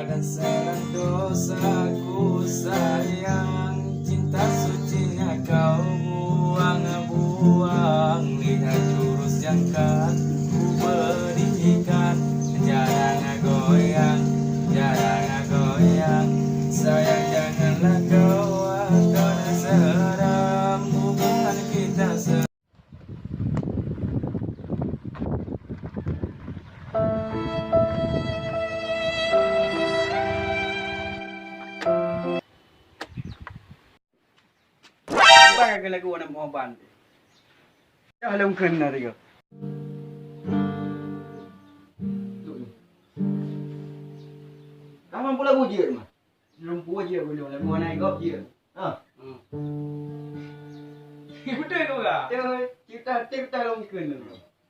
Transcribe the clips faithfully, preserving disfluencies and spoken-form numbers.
Dan segala dosaku sayang, cinta sucinya kau buang-buang. Lihat jurus yang kan ku berikan, jangan goyang, jangan goyang. Sayang, janganlah kau akan seram hubungan kita. Bang, lagu aneuk muban. Dah lom keunan tiga. Dah mampu lagu jeuet mah. Lom pue jeuet ulôn, lagu aneuk gob jeuet. Ah. Hmm. Beutôi tu ka? Beutôi. Cerita, cerita lom keunan.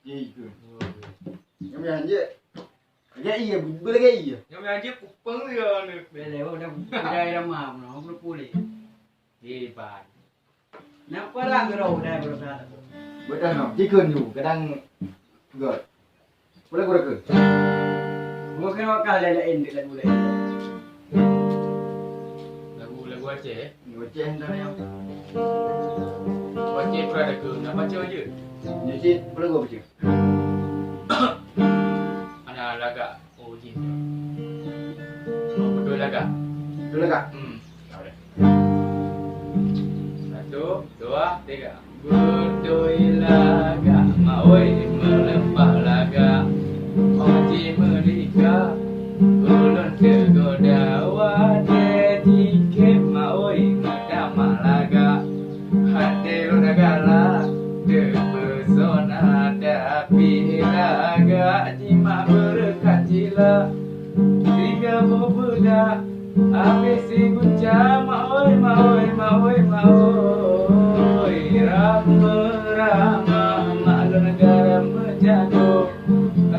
Iya, ikut. Nyam yang jeuet. Lagak iya, boleh lagak iya. Nyam yang jeuet kupeng dia ni. Boleh, oh, dah, dah, dah maaf, no, belum pulih. Hebat. Napa lah geroh dah berusaha tu? Betul no, jikun tu, kadang got. Boleh gua ke? Gua kena wakah lain-lain dek lagu lain. Lagu, lagu Aceh, eh? Lagu Aceh entah yang. Lagu Aceh pernah ada ke? Nak baca aja. Ni cik, boleh gua baca? Ada lagak. Oh, jin. Oh, beutôi lagak. Beutôi lagak? Hmm. Satu, dua, tiga. Beutôi lagak, mak oi, meuleupah lagak. Oh, ji meulika, ulôn teugoda, watèe jikheun, mak oi, meutamah lagak. Até lôn galak teupesona, tapi lagak jimat beureukat cila. Tiga boh beudak habéh sigunca, mak oi, mak oi, mak oi, mak oi. Ramé-ramé mak lôn garam meujadoe.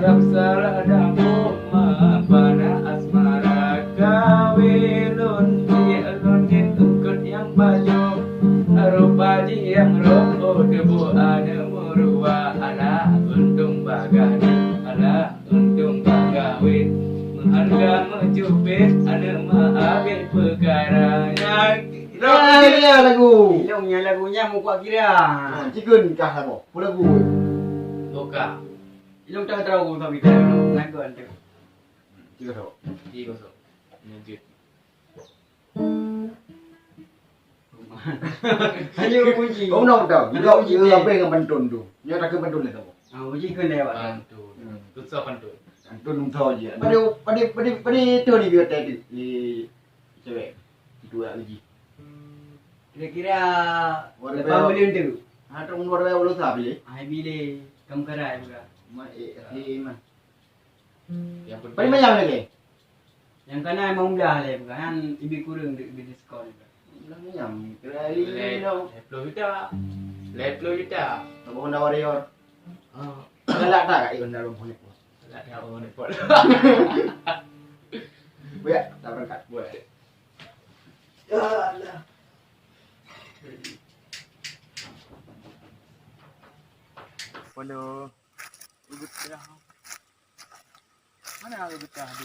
Rab salah dambong ma pana asmara, kawé lôn tiek lôn nyan eungkot nyang pajoh. Rupa jih nyang roh, oh, teuboh aneuk meurua. Alah, untông bagaih, alah, untông bagaih. Meuhareuga meucubit, aneuk ma abéh peukara. Nyan, ya, ya, lagu. Ilông nyan lagu nyan muka kira. Ha, jikheun kah lagu. Peue lagu? Boka. Ilông tahu-tahu kami tahu. Lagu antu. Tiga kosong. Tiga kosong. Lanjut. Hanya kunci. Oh, no, dah. Ada kunci. Dia habis dengan pantun tu. Dia tak ke pantun dia tu. Ah, kunci ke lewat. Pantun. Hmm. Tutup pantun. Pantun tu je. Pada, pada, pada, pada tu ni dia tadi. Di cewek. Dua uji. Kira-kira lapan buleuen tu. Ha, tahun dua ribu dua puluh satu bile. Hai bile, kamu kerai juga. Ma, eh, eh, ma. Yang penting. Paling banyak lagi? Yang kana emang udah le, bukan? Kan ibi kurang di, di diskon. Udah nyam, kira hari ni dong. Lima puluh juta. Lima puluh juta. Apa Honda Warrior? Ah. Galak tak kat Honda Warrior? Galak tak Honda Warrior? Buat, tak berangkat. Buat. Ya Allah. Hello. Mana ada getah tu?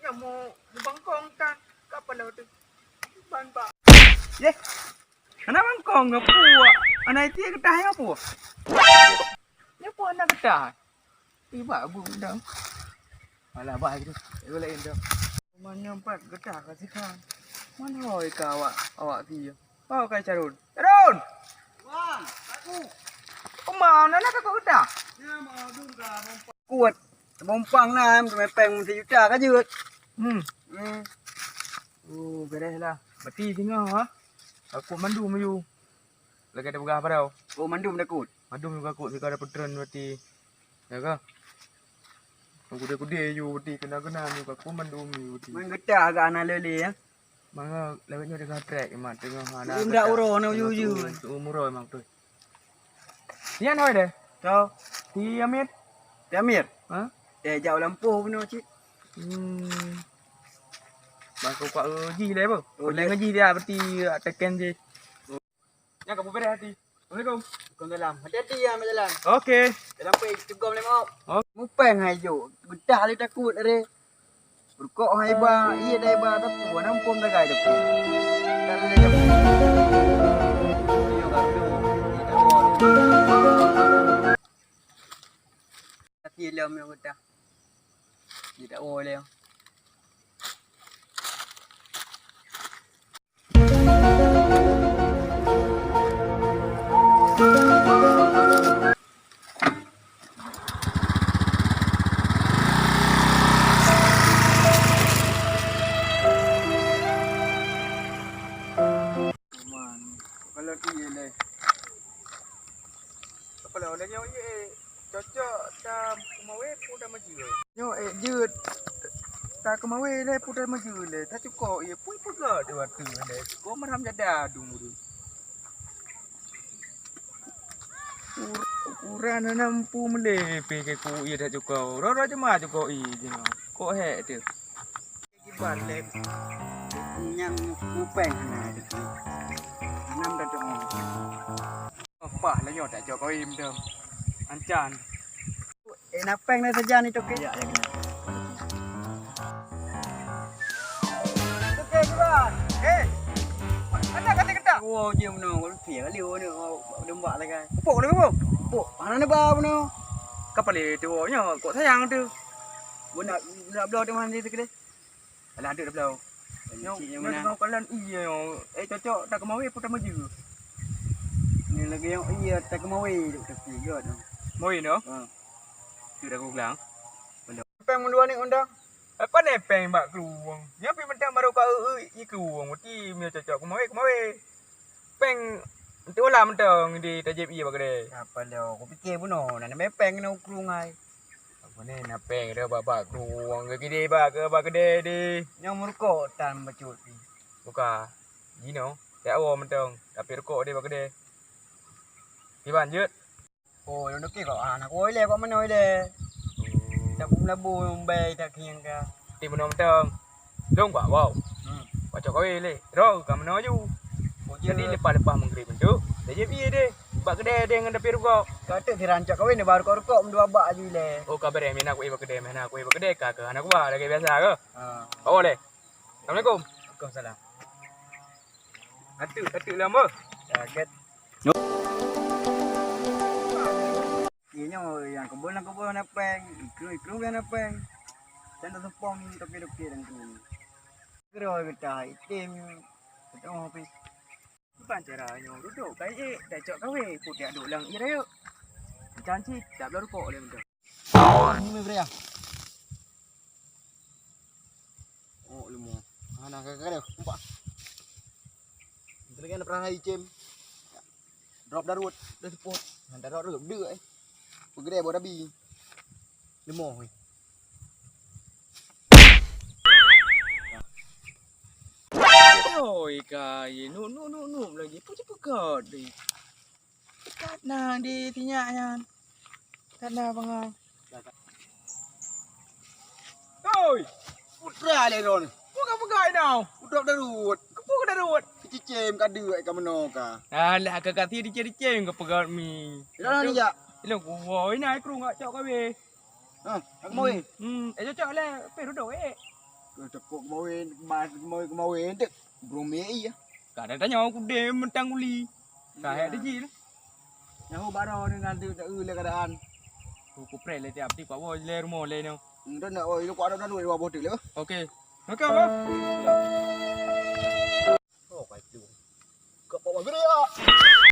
Ya, mau, mau bangkong kan? Kapan dah tu? Ban, Pak. Yeh. Anak bangkong ke puak? Anak itu getah yang apa? Dia pun anak getah. Eh, bagus dah. Alah, bah gitu. Itu lain dah. Mana empat getah kasih kan? Mana hoi ka awak, awak dia? Bawa kai Carun. Carun! Wah, aku. Kemana nak kau getah? Kuat. Bompang na, mepeng sejuta ka jeuet. Hmm. Hmm. Oh, beres lah. Berarti singoh, ha? Aku mandum yu. Lagèe tapeugah padahai. Oh, mandum takot? Mandum juga takot, sika ada peutreun berarti. Ya ka? Kude-kude yu berarti, kena-kena yu ka, aku mandum yu berarti. Meugeutah agak hana lé-lé, ya? Manga lewat nyoe tengah trek, mat, tengah hana. Unda uroe na uju-uju. Umur mak tu. Nyan hoi deh. Tau. Ti Amir. Ti Amir? Ha? Eh, jak lampôh bunoe cit. Hmm. Bang, kau kuat uji deh, bo. Oh, boleh deh. Ngaji dia berarti teken je. Nyan ka beubeureh hati. Assalamualaikum. Waalaikumsalam. Hati-hati ya, jalan. Oke. Jangan sampai cegom lé maaf. Oh. Mupeng hai jo. Betah lé takut are. Rukok hai ba, iya dai ba, tapi wana pom dagai tu. Tak ada dah. Yo, kau tu. Kita bawa. Hati lom yang betah. Tidak boleh. Kalau iya leh. Apa lah, udah nyoe iya, eh. Cocok ta keumawe pu ta maju. Nyoe, eh, jeuet. Ta keumawe leh pu ta maju leh. Ta cukok iya, pui peugah di waktu leh. Kok maram jada dung tu. Ur-, uran na mampu meulé pi ke ku iya ta cukok. Rot-rot cuma cukok iya je nyoe. Kok hek tu. Kiban lé. Nyang kupeng hana ada. Anam dah dong. Pah lah nyoe tak cok kawin dah. Ancan. Eh, napeng dah saja ni, Toke. Ya, ya, kena. Toke, kiban. Eh. Ada kata-kata. Oh, dia menang. Kalau dia kali, oh, dia, oh, dia mbak lah kan. Pok, dia pok. Pok, mana ni bau ni? Kapal itu, oh, nyoe, kok sayang tu. Guna, guna bloe tu mandi tu kedai. Alah, duduk dah bloe. Nyoe, cik nyang nyoe mana? Tengok kalan iya nyoe. Eh, cocok tak kemawe pun tak maju. Ni lagi yang iya tak kemawe duk tapi got. Mawe tu? Ha. Tu dah kulang. Peng meuluwa ni undang. Apa ni peng bak keruwang? Nyoe pi mentang baru ka eu-eu i keruwang. Berarti mio cocok kemawe, kemawe. Peng untuk ulam mantong di tajép ié bak keudè. Apa lo? Kupikir bunoe na namè peng keuneuk ukrung hai. Apa ni na peng dah bak, bak krueng ke kidè bak, ke bak keudè di. Nyang meurukok tan bacut pi. Buka. Jinoe, tak awoe mantong, tapi rukok di bak keudè. Kiban jeuet. Oh, lôn oke kok. Ah, nak woi lé, kok meunoe lé. Oh. Tak pun labu, umbai tak kieng ka. Ti meunoe mantong. Dong bak wow. Hmm. Bak cok kawé lé. Roh ka meunoe ju. Oh, jadi lepas-lepas menggrib tu, dah jadi piye deh. Bak kedai deh ngon dapur rukok. Ka teuk siran cok kawé ni baru rukok meudoa bak aju lé. Oh, ka bereh mina kué bak kedai, mina kué bak kedai ka ke hana kuah lagi biasa ke? Ha. Oh, lé. Assalamualaikum. Waalaikumsalam. Atuk, atuk lama. Kaget. Inyoe nyang kebon-kebon na pèng, ikru-ikru na pèng. Can teupông toke-toke dan tu. Kero kita item. Betul pi. Bukan cara nyoe duduk kai eh, dah cok kawé, putih aduk lang ira yuk. Janji tak belah rukok leh mudah. Ini meh bria. Oh, limo. Hana ka ka deh, empat. Tadi kan pernah hai cem. Drop darut, dah support. Hana drop darut, dek eh. Pegede boh dabi. Limo eh. Oi, ka ye. Nu, nu, nu, nu lagi. Apa je pegat deh? Dekat na di tinyak nyan. Dekat na bangai. Oi! Putra le ron. Bukan pegai tau. Udop darut. Kepu ke darut? Kecicim ka deuk ka meno ka. Alah, ka kati dicem-cem ke pegat mi. Dah ni jak. Ilong kuwoi na ikru ngak cok kawe. Ha, aku mau eh. Hmm, eh cocok le, pe duduk eh. Cocok mau eh, mau mau eh dek. Brome iya. Ka ada tanya aku deh mentang uli. Ka hai diji lah. Nyaho baroe ni nanti tak eu le keadaan. Ku kupreh le tiap ti kuat wo le rumoh le nyoe. Entah nak oi lu kuat ada dua boh tu le. Okey. Okey apa? Oh, kai tu. Kau bawa gede ya.